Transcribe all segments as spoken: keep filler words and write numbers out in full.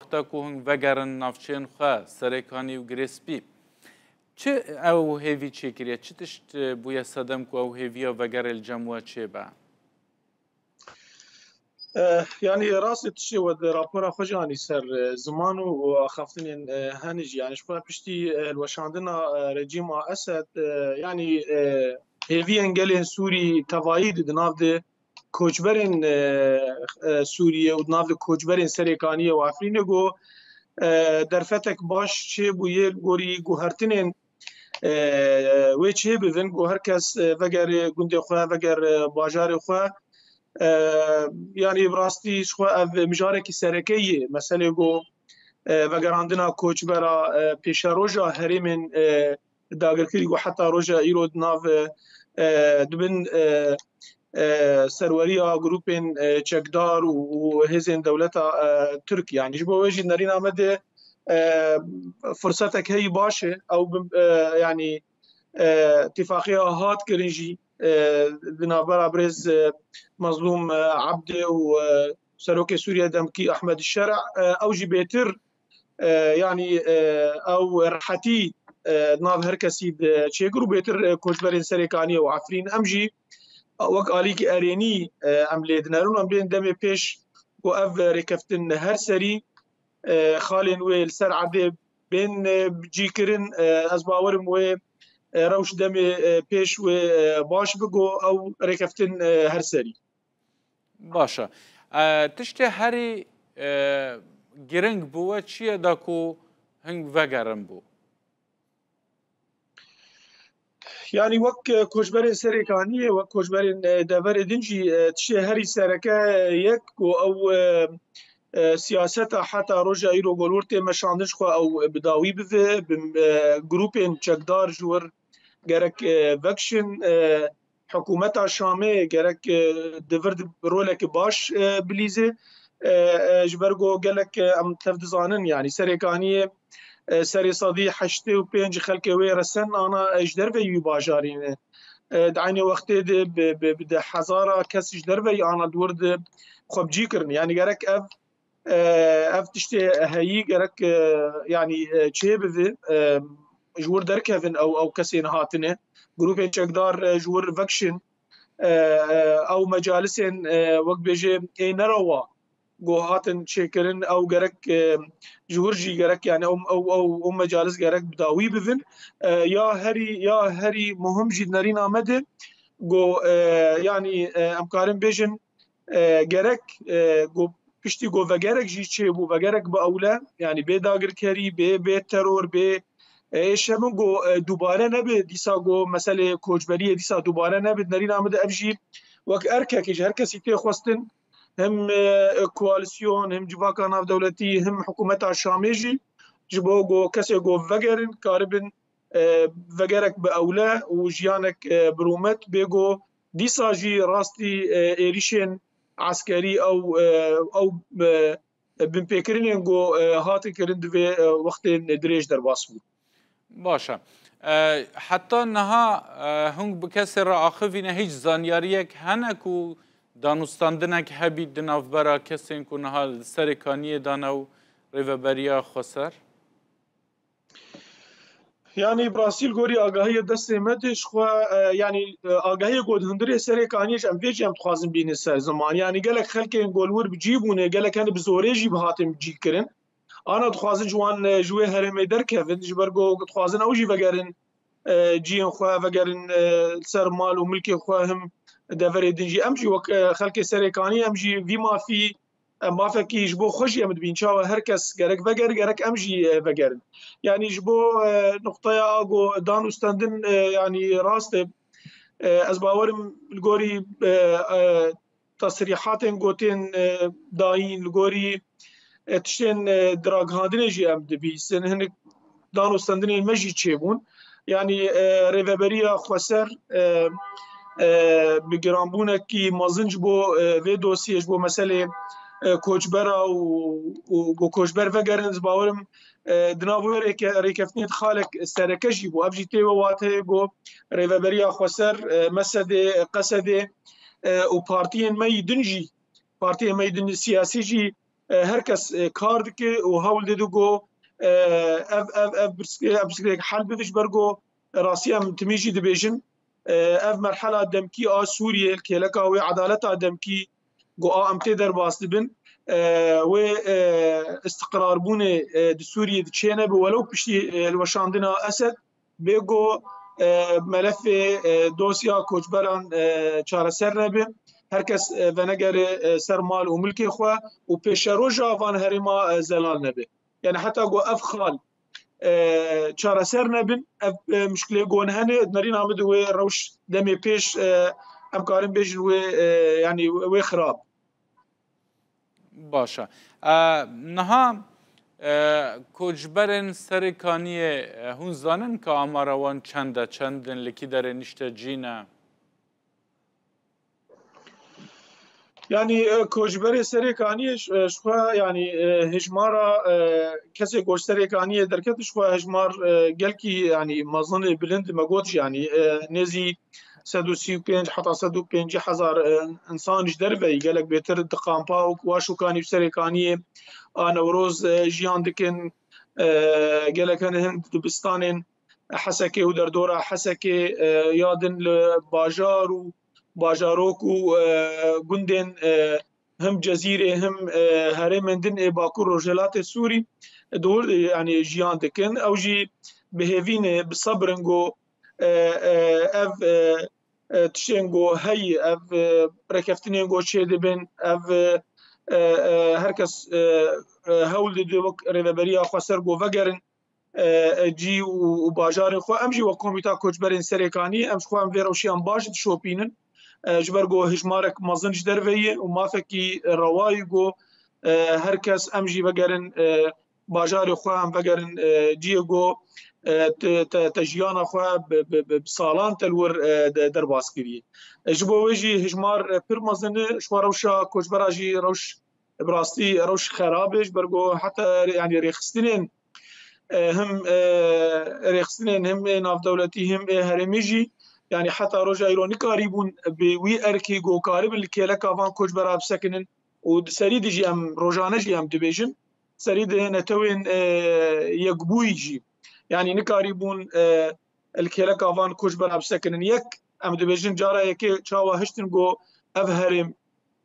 Heta ku hûn vegerin navçeyên xwe, Serêkanî û Girêspî. Çi ew hêvî çêkiriye? Çi tişt, e, bûye sedem ku ew hêviya vegerê li cem we çêbe? Eh, yanî rastê tiştê we di rapora xwe jî anî ser, eh, ziman û, û axaftinên, eh, hene jî. Yanî ji xwe piştî, eh, hilweşandina, eh, rejîma Esed, eh, yanî, eh, hêviyên gelên Sûrî tevayî di, di nav de koçberên, eh, eh, Sûriyê û di nav de koçberên Serêkaniyê û Efrînê ku, eh, derfetek baş çêbûye li gorî guhertinên, eh, wê çêbibin ku her kes, eh, vegere gundê xwe, veger, eh, bajarê xwe. Eh, yanî bi rastî ji xwe ev mijarekî sereke ye. Meselê ku, eh, vegerandina koçbera, eh, pêşeroja herêmên, eh, dagirkirî ku heta roja îro di nav, e, e, di bin, e, e, serweriya grûpên, e, çekdar û, û hêzên dewleta, e, Tirk. Yanî ji bo wê jî nerîna me de, e, firsetek heyî baş e. Ew bi, e, yanî, e, tifaqiya hat kirin jî, e, di navbera birêz, e, Mezlûm, e, Ebdê û, e, Serokê Sûriye Demkî Ehmed Şer'a, e, ew jî bêtir e, yanî, e, ew rehetî, e, di nav her kesî de çêkir û bêtir, e, koçberên Serêkaniyê û Efrîn. Em jî wek alîkî erênî, e, em lê dinerin û em bên demê pêş ku ev rêkeftin her serî, e, xalên wê li ser erdê bên, e, cîkirin. E, ez bawerim wê, e, rewş demê, e, pêş wê, e, baş bi ku ew rêkeftin, e, her serî. Baş e. E, tiştê herî, e, giring bo we çi ye da ku hing vegerin bo? Yanî wek, e, koçberên Serêkaniyê, wek koçberên, e, deverê din jî, e, tiştê herî sereke, e, yek ku ew, e, e, siyaseta heta roja îro ku li wir tê meşandin ji xwe ew bi dawî bive, bi, e, grûpên çekdar ji wir gerek, e, vekişin, e, hikûmeta Şamê gerek, e, di vir de roleke baş, e, bilîze. E, e, ji ber ku gelek, e, em tev dizanin, yanî Serêkaniyê, e, serê sedî heştê û pênc xelkê wê resen ana, e, ji derveyî wî bajarî ne. E, di eynê wextê de bi, bi, bi deh hezara kes ji derveyî ana di wir de xwe bi cî kirin. Yanî gerek ev e, ev tiştê heyî gerek, e, yanî, e, çêbive, e, ji wir derkevin ew, ew kesên hatine. Grûpên çekdar, e, ji wir vekişin, e, e, ew mecalisên, e, wek bêje ê nerewa ku hatin çêkirin, ew gerek, e, ji wir jî gerek, yanî ew, ew, ew, ew mecalis gerek bi dawî bibin. E, ya herî, ya herî muhim jî nerîna me de ku, e, yanî, e, em karin bêjin, e, gerek, e, ku piştî ku vegerek jî çêbû, vegerek bi ewle, yanî bê dagirkerî, bê, bê teror, bê, e, êşemin ku, e, dubare nebe, dîsa ku meselê koçberiyê dîsa dubare nebe, nerîna min de ev jî wek erkekê ji her kesî tê xwestin, him, e, koalîsyon, him civaka navdewletî, him hikûmeta Şamê jî, ji bo ku kesê ku vegerin, karibin e, vegerek bi ewle û jiyanek, e, bi rûmet bê ku dîsa jî rastî, e, êrîşên eskerî ew, e, ew, e, binpêkirinên ku, e, hatin kirin di vê, e, wextên dirêj derbas bû. Baş e. E, heta niha, e, hûn bi kesê re axivîne hîç zanyariyek hene ku danûstandinek hebî di navbera kesên ku niha li Serêkaniyê dane û Rêveberiya Xweser? Yanî bi rastî li gorî agahiyê destê me de ji xwe, e, yanî, e, agahiyê ku di hundirê Serêkaniyê jî em vê jî em dixwazin bînin ser ziman. Yanî gelek xelkên ku li wir bi cî bûne, gelek hene bi zorê jî bi hatin bi cî kirin. Ana dixwazin ji wan, e, ji wê herêmê derkevin, ji ber ku dixwazin ew jî vegerin, e, ciyên xwe, vegerin, e, ser mal û milkê xwe him deverê din jî. Em jî wek, e, xelkê Serêkaniyê em jî vî mafî em mafekî ji bo xwe jî em dibîn. Çawa her kes gerek veger, gerek em jî, e, vegerin. Yanî ji bo, e, nuqteya a ku dan û stendin, e, yanî rast e. E, ez bawerim li gorî, e, e, tesrîhatên gotên, e, dayîn, li gorî, e, tiştên, e, di ragihandinê jî em dibîsin. Hinek dan û stendinên me jî çêbûn. Yanî, e, rêveberiya xweser, e, e, bi giranbûnekî mezin ji bo, e, vê dosyê, ji bo meselê, e, koçbera û, û, û koçber vegerin, ez bawerim, e, di nav wê rêke-, rêkeftinê de xalek sereke jî bû. Ev jî tê wê wateyê ku rêveberiya xweser, e, mesedê, e, qesedê, e, û partiyên me yî din jî, partiyên me yî din siyasî jî, E, her kes, e, kar dike û hewl dide ku, e, ev, ev, ev pirsgirêk, ev pirsgirêk hel bibe, ji ber ku rastî em timî jî dibêjin, e, ev merhela demkî a Sûriyê, kêleka wê edaleta demkî ku a em tê derbas dibin, e, wê, e, istiqrarbûnê, e, di Sûriyê di çê nebe, welew piştî, e, hilweşandina Esed, bê ku, e, melefê, e, dosya koçberan, e, çareser nebe, her kes, e, venegere, e, ser mal û milkê xwe û pêşeroja van herêma, e, zelal nebe. Yani heta ku ev xal, e, çareser nebin, ev, e, muşkilê gon hene, nerîna min di wê rewş demê pêş, e, em karin bêjin wê, e, yani wê xirab. Baş e. E, niha, e, koçberên Serêkaniyê, e, hûn zanin ka amara wan çend e, çend in, li kî derê niştecî ne? Yani, e, koçberê Serêkaniyê ji, e, ji xwe, yani, e, hejmara, e, kesê ku ji Serêkaniyê derket, ji xwe hejmar, e, gelkî, yani, mezin ê, bilind, me got jî, yani, e, nêzî sed û sî û pênc heta sed û pêncî hezar, e, insan ji derve yî, gelek bêtir di kampa û waşûkanî û Serêkaniyê a Newroz, e, jiyan dikin, e, gelek hene hin di dibistanên Hesekê û derdora Hesekê, e, ya din li bajar û bajarok û, e, gundên, e, him Cezîrê him, e, herêmên din ê Bakur Rojhilatê Sûrî, e, di wir, e, yani jiyan dikin. Ew jî bi hêvî ne, bi sebr in ku, e, e, ev, e, e, tiştên ku heyî, ev, e, rêkeftinên ku çêdibin, ev, e, e, e, her kes, e, e, hewl dide wek rêveberiya xweser ku vegerin, e, e, cî û, û bajarên xwe. Em jî wek Komîta Koçberên Serêkanî, em ji xwe em vê rewşiyan baş dişopînin. E, ji ber ku hejmarek mezin ji derve ye û mafekî rewa ye ku, e, her kes em jî vegerin, e, bajarê xwe, em vegerin, e, ciyê ku, e, te, te, te jiyana xwe bi, bi, bi, bi salan te li wir, e, de, derbas kiriye. E, ji bo wê jî hejmar, e, pir mezin e, ji xwe rewşa koçbera jî rewş, bi rastî rewş xerab e, ji ber ku heta, yani, rêxistinên, e, him, e, rêxistinên him ê navdewletî him ê herêmî jî, yani, heta roja îro nikarîbûn bi wî erkî ku karibin li kêleka van koçbera bisekinin û di serî de jî em rojane jî em dibêjin, serî de netewên, e, yekbûyî jî, yani, nikarîbûn, e, li kêleka van koçbera bisekinin. Yek, em dibêjin cara yekê çawa hiştin ku ev herêm,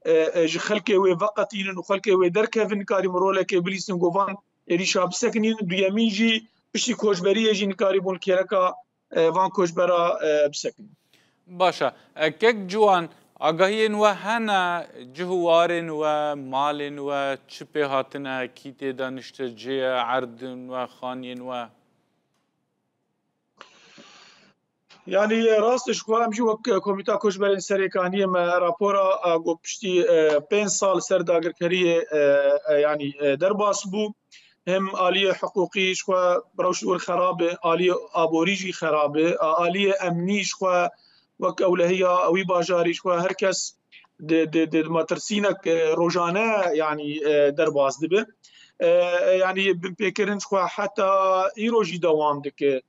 e, e, ji xelkê wê veqetînin û xelkê wê derkevin, nikarîbûn rolekê bilîsin ku van êrîşa bisekinînin. Duyemîn jî piştî koçberiyê jî nikarîbûn kêleka, e, van koçbera, e, bisekinîn. Baş e. E, kek Ciwan, agahiyên we hene, cih û warên we, malên we, çi pê hatine, kî tê de niştecî ye, erdên we, xaniyên we? Yani, rast e, ji xwe em jî wek Komîta Koçberên Serêkaniyê me rapora, e, ku piştî, e, pênc sal ser dagirkeriyê, e, e, yani, e, derbas bû. Hem aliyê hiqûqî ji xwe rewş wir xerab e, aliyê aborî jî xerab e, a, aliyê emnî ji xwe wek ewlehiya wî bajarî ji xwe her kes di, di, di, di metirsînek, e, rojane, yani, e, derbas dibe. E, e, yani binpêkirin ji xwe heta îro jî dewam dike.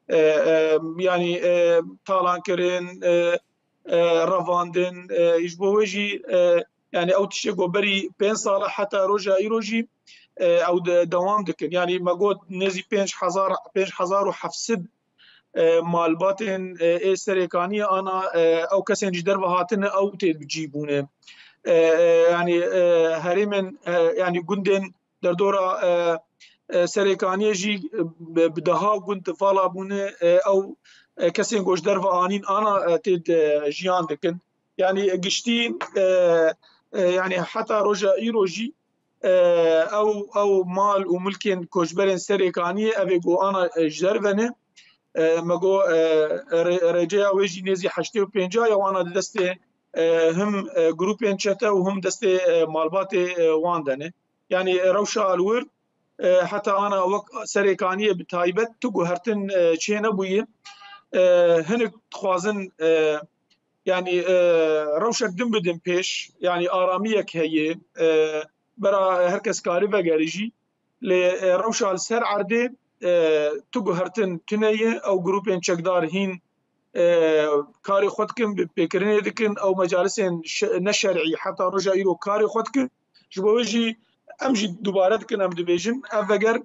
E, e, yani, e, talankirin, e, e, revandin, e, ji bo wê jî, e, yani ew tiştê ku berî pênc sala heta roja îro jî, e, ew de, dewam dikin. Yani me got nêzî pênc hezar, pênc hezar û heft sed, e, malbatên, e, ê Serêkaniyê ana, e, ew kesên ji derve hatine ew tê bi cî bûne. E, e, yani, e, herêmên, e, yani gundên derdora, e, e, Serêkaniyê jî, e, bi, bi deha gund vala bûne, e, ew, e, kesên ku ji derve anîn ana, e, tê de jiyan dikin. Yani giştî, e, e, yani heta roja îro jî, e, ew, ew mal û milkên koçberên Serêkaniyê ev ê ku ana, e, ji derve ne. E, me got, e, rê-, rêceya wê jî nêzî heştê û pênca ya wana di destê, e, him, e, grûpên çete û him destê, e, malbatê, e, wan de ne. Yani, e, rewşa li wir, e, heta ana wek Serêkaniyê bi taybet tu guhertin, e, çê nebûye. E, hinek dixwazin, e, yani, e, rewşek din bidin pêş, yani aramiyek heye, e, bera her kes kari vegere jî. Lê, e, rewşa li ser erdê, e, tu guhertin tune ye, ew grûpên çekdar hîn, e, karê xwe dikin, bi pêkirinê dikin, ew mecalisên şe-, neşerî heta roja îro karê xwe dikin. Ji bo wê jî Em jî dubare dikin, em dibêjin, ev veger,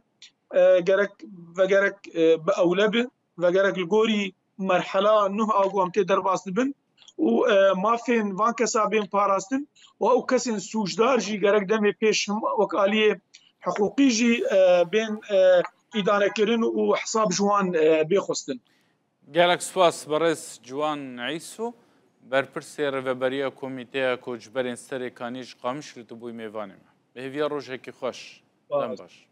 e, gerek, vegerek, e, bi ewle bi, vegerek li gorî merhela nuh a ku em tê derbas dibin û, e, mafên van kesa bên parastin û ew kesên sûcdar jî gerek demê pêş him wek aliyê hiqûqî jî, e, bên, e, îdanekirin û hesab ji wan, e, bê xwestin. Gelek spas, berêz Ciwan Îso, berpirsê Rêveberiya Komîteya Koçberên Serê Kanî ji Qamişlo tu bûyî mêvanê me. Bi hêviya rojekî xweş. Spas. Dem baş.